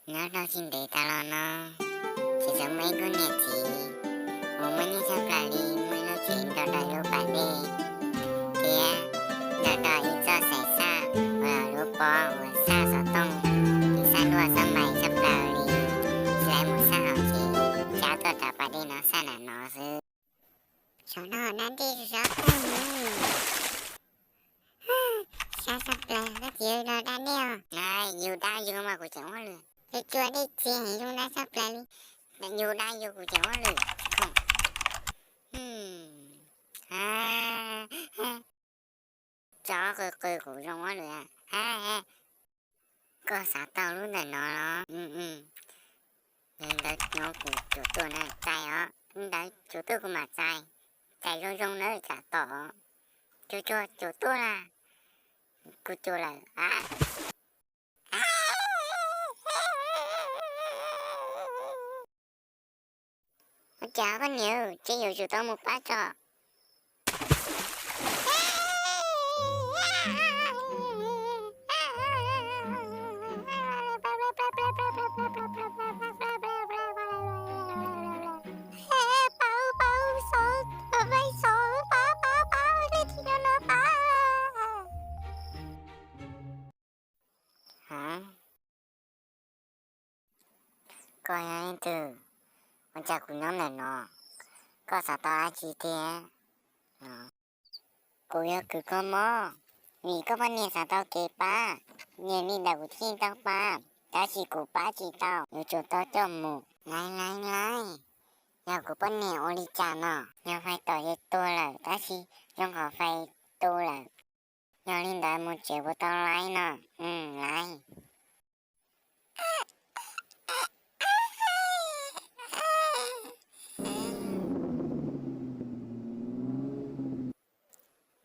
Nyob rau tsis ntev tas los no, tseem txawm muaj ib khub niam txiv uas muaj nyiaj tshaj plaws li, muaj ib lub tsev nrog rau ib lub pas dej thiab nrog rau ib txoj xaim xaj uas lub pob uas xaj xov tooj, ces xaj luaj xaj npais tshaj plaws li. Tsis laib mus xaj hauv tsev, xaj tuaj rau pas dej no xaj nram no xwb. Saum no dab dej sab plaws, sab tshaj plaws, koj txiv los da dej os. Yus da yus mas kuv tseem ua lwm. Cua cua dej txias zoo da tshaj plaws li. Yus da yus kuv tseem ua lwm. Tso qw qw kuv zoo ua lwm. Koj xav tau lub ntawm no los? Li ntawd no kuv cuam tuaj na, txais os. Li ntawd cuam tuaj kuv mam txais. Txais zoo zoo na tsam tom. Cuam cuam cuam tuaj na. Kuv cuam lawm. Ua cas koj niam, ces yuav tsum tau mus pab tso. Koj yog leej twg? Ua cas kuv nyob ntawm no? Koj xav tau dab tsi thiab? Kuv yog kwv koj mob, vim koj poj niam xav tau kev pab, yog li ntawd kuv thiaj tau pab, tab sis kuv pab tsis tau, yuav tsum tau coj mus. Laib laib laib, yog kuv poj niam ua li cas no? Yog fais tom ces tuag lawm, tab sis zoo qhov fais tu lawm. Yog li ntawd mus tsev puas tau laib no? Laib.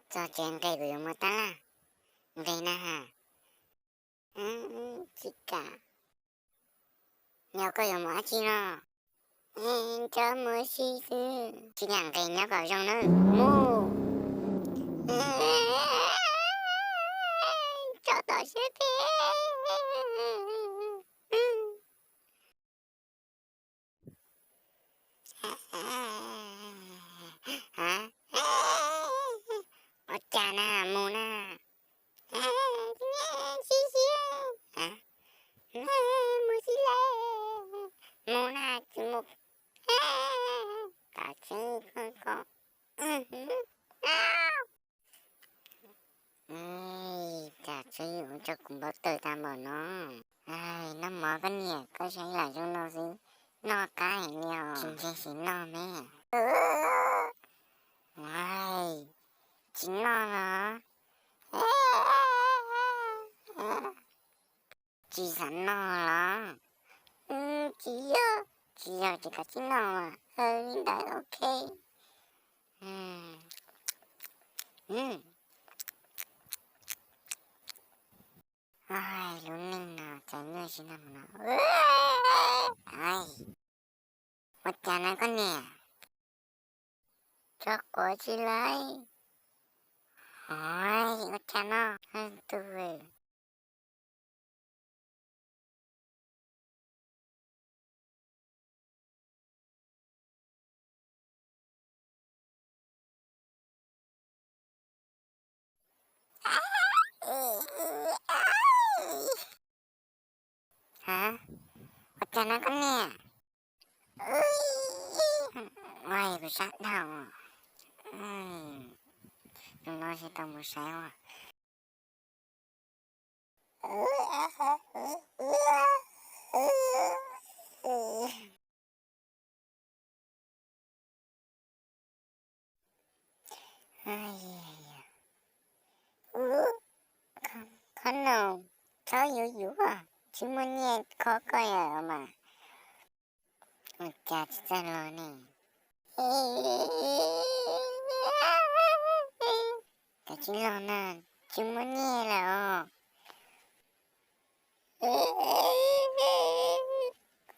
Txog tsev nqes kuv yuav mus tab laj. Nqes na has. Tsis kam. Yog koj yuav mus dab tsi no? Nco mus ua si xwb. Tsis kam nqes nyob kom zoo na. Mus. Tso tom siab phem. Ua cas na, mus na. Mus xwb lawm, mus na, tsis mus. Tam tseeb koj ko. Tam tseeb ua rau kuv npau taws tag npaum no. Noj mov koj niam, koj saib lam zoo no xwb, noj qab heev li os. Tsis ntseeg ces noj me. Tsis noj los? Tsis xav noj los? Tsis yog, tsis yog ces kav tsij noj. Li ntawd ok. Lub neej no cas nyuaj siab tag npaum no. Ua cas na koj niam? Tso quav tsis lawm. Ua cas no? Tus Ha, ua cas no koj niam? Ua kuv sab dhau. Tus no tsis tau mus saib ua. Khob noom, txhob yuav yuav, tsis muaj nyiaj kho koj lawm mas. Ua cas tsis txawj los ne? Kav tsij los na, tsis muaj nyiaj lawm os.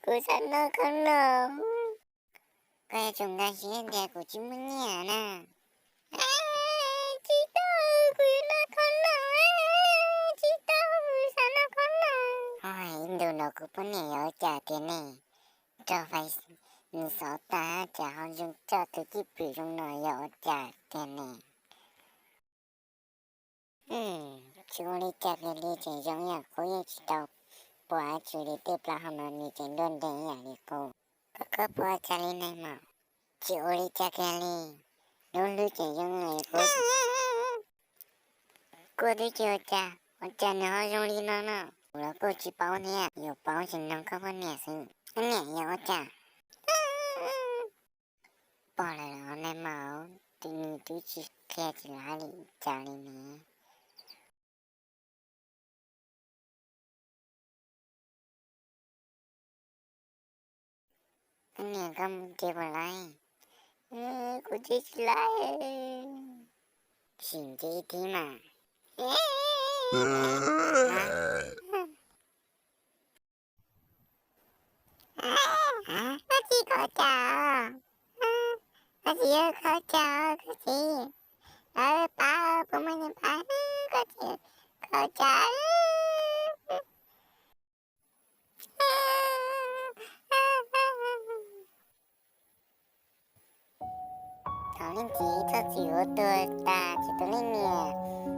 Kuv xav noj khob noom. Koj yuav tsum nkag siab tias kuv tsis muaj nyiaj na. Tsis tau, kuv yuav noj khob noom, tsis tau, kuv xav noj khob noom. Tus no kuv poj niam yog ua cas tiag ne? Rau fais nws xov tag cas ho zoo coj tus cwj pwm zoo no yog ua cas tiag ne? Tsis ua li cas kiag li, tseem zoo ib yam qub, yeej tsis tau pua dab tsi li, tej plaub hau no nws tseem nruab nreeg ib yam li qub. Koj, koj pua cas li ne mas? Tsis ua li cas kiag li, lub hlwb tseem zoo li qub. Kuv twb tsis ua cas, ua cas nws ho zoo li no no? Kuv los kuj tsis paub thiab, yuav paub tsis noog koj poj niam xwb. Koj niam yog ua cas? Pom lawm los ne mas, nws twb tsis qhia tsis laib li cas li ne. Koj niam, koj mus ces puas laib? Kuv ces tsis laib. Sim nce ib thib mas. Koj txiv, koj ua cas? Koj txiv, koj ua cas? Koj txiv, lawv pab, puas muaj neeg pab? Koj txiv, koj ua cas? Thaum leej txiv txoj txim ua tuag tas ces tus leej niam,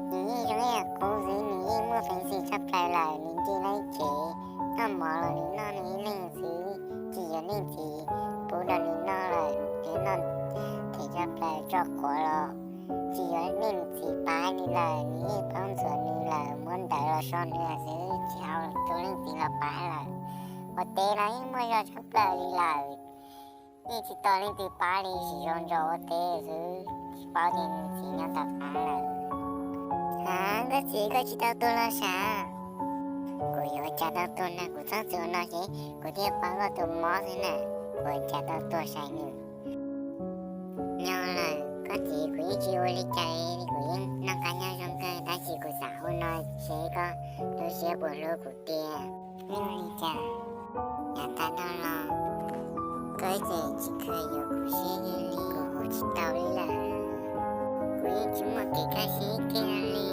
nws yeej zoo ib yam qub xwb, nws yeej muaj peev xwm tshaj plaws lawm, nws nce lawm tsev, noj mov los nws noj nws ib leeg xwb, tsis yog leej txiv pub rau nws noj lawm, nws noj them tshaj plaws tso quav los, tsis yog leej txiv pab nws lawm, nws yeej paub ntxuav nws lawm, muab ntawv los so nws xwb, tsis hau tus leej txiv los pab lawm. Ua teb los yeej muaj zog tshaj plaws li lawm, yeej tsis tau leej twg pab li, sim zoo ntso ua teb xwb, tsis paub tias nws txiv nyob tom qab lawm. Ha, koj txiv, koj tsis tau tuag los sav? Kuv yuav ua cas tau tuag na, kuv txhob txwm ua no ces kuv thiaj paub koj tus mob xwb na, kuv ua cas tau tuag sav nws. Nyob lawm koj txiv, kuv yeej tsis ua li cas li, kuv yeej noj qab nyob zoo kawg, tab sis kuv xav ua no seb koj lub siab puas hlub kuv tiag. Yeej ua li cas? Yav tas no los koj ib txwm tsis kheev yuav kuv siab li, kuv ua tsis tau li lawm. Kuv yeej tsis muaj kev kaj siab kiag li.